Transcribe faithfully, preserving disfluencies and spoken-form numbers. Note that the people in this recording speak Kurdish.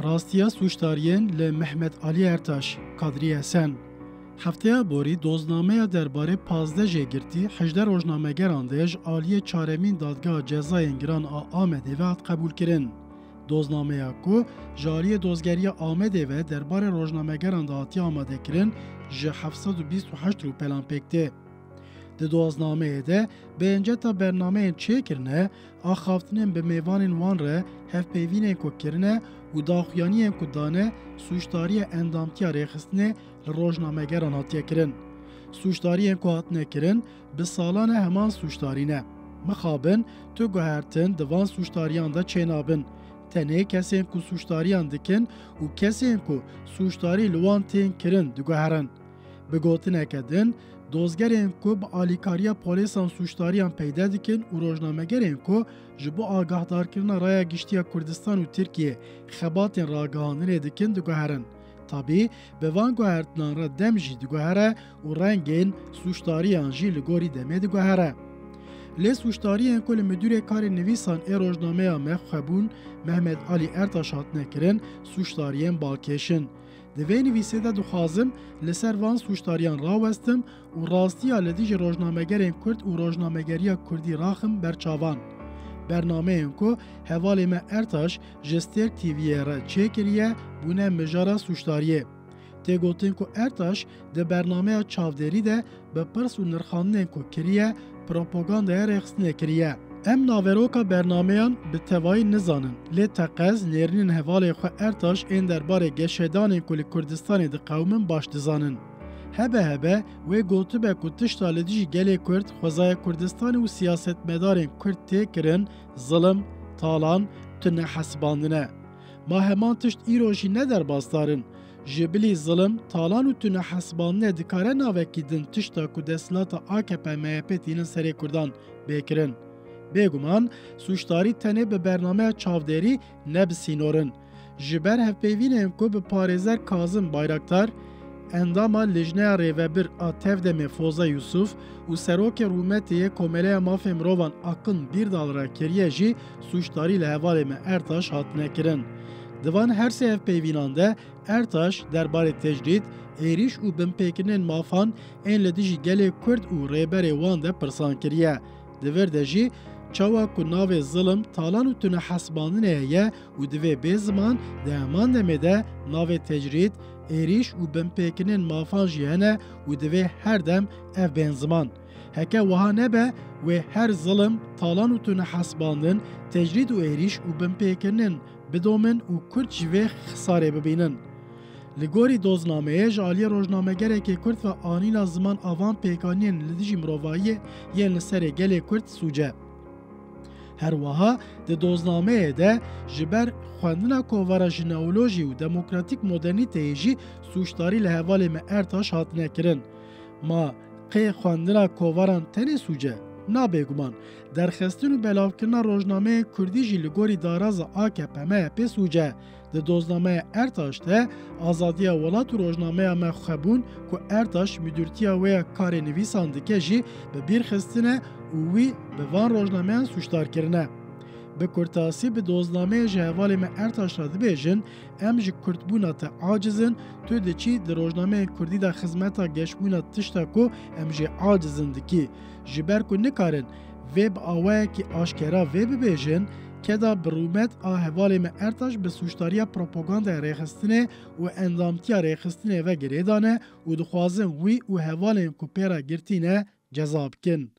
Rastiya sûcdariyên li Mehmet Alî Ertaş, Kadrî Esen. Hefteya borî doznameya derbarê pazdeh jêgirtî hejdeh rojnamegeran de ji aliyê çaremîn Dadgeha Cezayên Giran a Amedê ve hat qebûlkirin. Doznameya ku ji aliyê Dozgeriya Amedê ve derbarê rojnamegeran de hatiye amadekirin, ji heft sed û bîst û heşt rûpelan pêk tê. Di doznameyê de bi enceta bernameyên çêkirine, axaftinên bi mêvanên wan re hevpeyvînên ku kirine û daxuyaniyên ku dane sûcdariya endamtiya rêxistinê li rojnamegeran hatiye kirin. Sûcdariyên ku hatine kirin bi salan e heman sûcdarî ne. Mixabin tu guhertin di van sûcdariyan de çênabin. Tenê kesên ku sûcdariyan dikin û kesên ku sûcdarî li wan tên kirin diguherin. Bi gotineke din, dozgerên ku bi alîkariya polêsan sûcdariyan peyde dikin û rojnamegerên ku ji bo agahdarkirina raya giştî ya Kurdistan û Tirkiyê xebatên ragihandinê dikin diguherin. Tabî, bi van guhertinan re dem jî diguhere û rengên sûcdariyan jî li gorî demê diguhere. Lê sûcdariyên ku li Midûrê Karê Nivîsan ê rojnameya me xwebûn Mehmet Alî Ertaş hatine kirin, sûcdariyên balkêş in. Di vê nivîsê de dixwazim li ser van sûcdariyan rawestim û rastiya li dijî rojnamegerên Kurd û rojnamegeriya Kurdî raxim ber çavan. Bernameyên ku hevalê me Ertaş ji Stêrk T V'yê re çêkiriye, bûne mijara sûcdariyê. Tê gotin ku Ertaş di bernameya çavdêrî de bi pirs û nirxandinên ku kiriye, propagandaya rêxistinê kiriye. Em naveroka bernameyan bi tevayî nizanin, lê teqez nêrînên hevalê xwe Ertaş ên derbarê geşedanên ku li Kurdistanê diqewimin baş dizanin. Hebe hebe wê gotibe ku tişta li dijî gelê Kurd, xwezaya Kurdistanê û siyasetmedarên Kurd tê kirin, zilim, talan, tune hesibandin e. Ma heman tişt îro jî ne derbasdar in. Ji bilî zilim, talan û tune hesibandinê dikare navekî din tişta ku desthilata A K P M H P tînin serê Kurdan bê kirin. Bêguman, sûcdarî tenê bi bernameya çavdêrî ne bi sînor in. Ji ber hevpeyvînên ku bi parêzer Kazim Bayraktar, endama Lijneya Rêvebir a Tevdemê Foza Yusuf û serokê rûmetê yê Komeleya Mafê Mirovan Akın Birdal re kiriye jî sûcdarî li hevalê me Ertaş hatine kirin. Di van her sê hevpeyvînan de Ertaş derbarê tecrîd, êrîş û binpêkirinên mafan ên li dijî gelê Kurd û rêberê wan de pirsan kiriye. Di vir de jî çawa ku navê zilim, talan û tune hesibandinê heye û divê bê ziman, di heman demê de navê tecrîd, êrîş û binpêkirinên mafan jî hene û divê her dem ev bên ziman. Heke wiha nebe, wê her zilim, talan û tune hesibandin, tecrîd û êrîş û binpêkirinên bidomin û Kurd ji vê xisarê bibînin. Li gorî doznameyê ji aliyê rojnamegerekê Kurd ve anîna ziman a van pêkaniyên li dijî mirovahiyê yên li serê gelê Kurd sûc e. Her wiha di doznameyê de ji ber xwendina kovara jineolojî û demokratîk modernîteyê jî sûcdarî li hevalê me Ertaş hatine kirin. Ma qê xwendina kovaran tenê sûc e? Na bêguman, derxistin û belavkirina rojnameyên kurdî jî li gorî daraza A K P M H P sûc e. Di doznameya Ertaş de Azadiya Welat û rojnameya me xwebûn ku Ertaş midûrtiya wê ya karê nivîsan dike jî bi bîr xistine û wî bi van rojnameyan sûcdar kirine. Bi kurtasî bi doznameyê ji hevalê me Ertaş re dibêjin, em ji kurdbûna te aciz in, tu diçî di rojnameyên kurdî de xizmeta geşbûna tişta ku em jê aciz in dikî. Ji ber ku nikarin vê bi awayekî aşkera vê bibêjin, keda bi rûmet a hevalê me Ertaş bi sûcdariya propagandaya rêxistinê û endamtiya rêxistinê ve girêdan e û dixwazin wî û hevalên ku pê re girtî ne ceza bikin.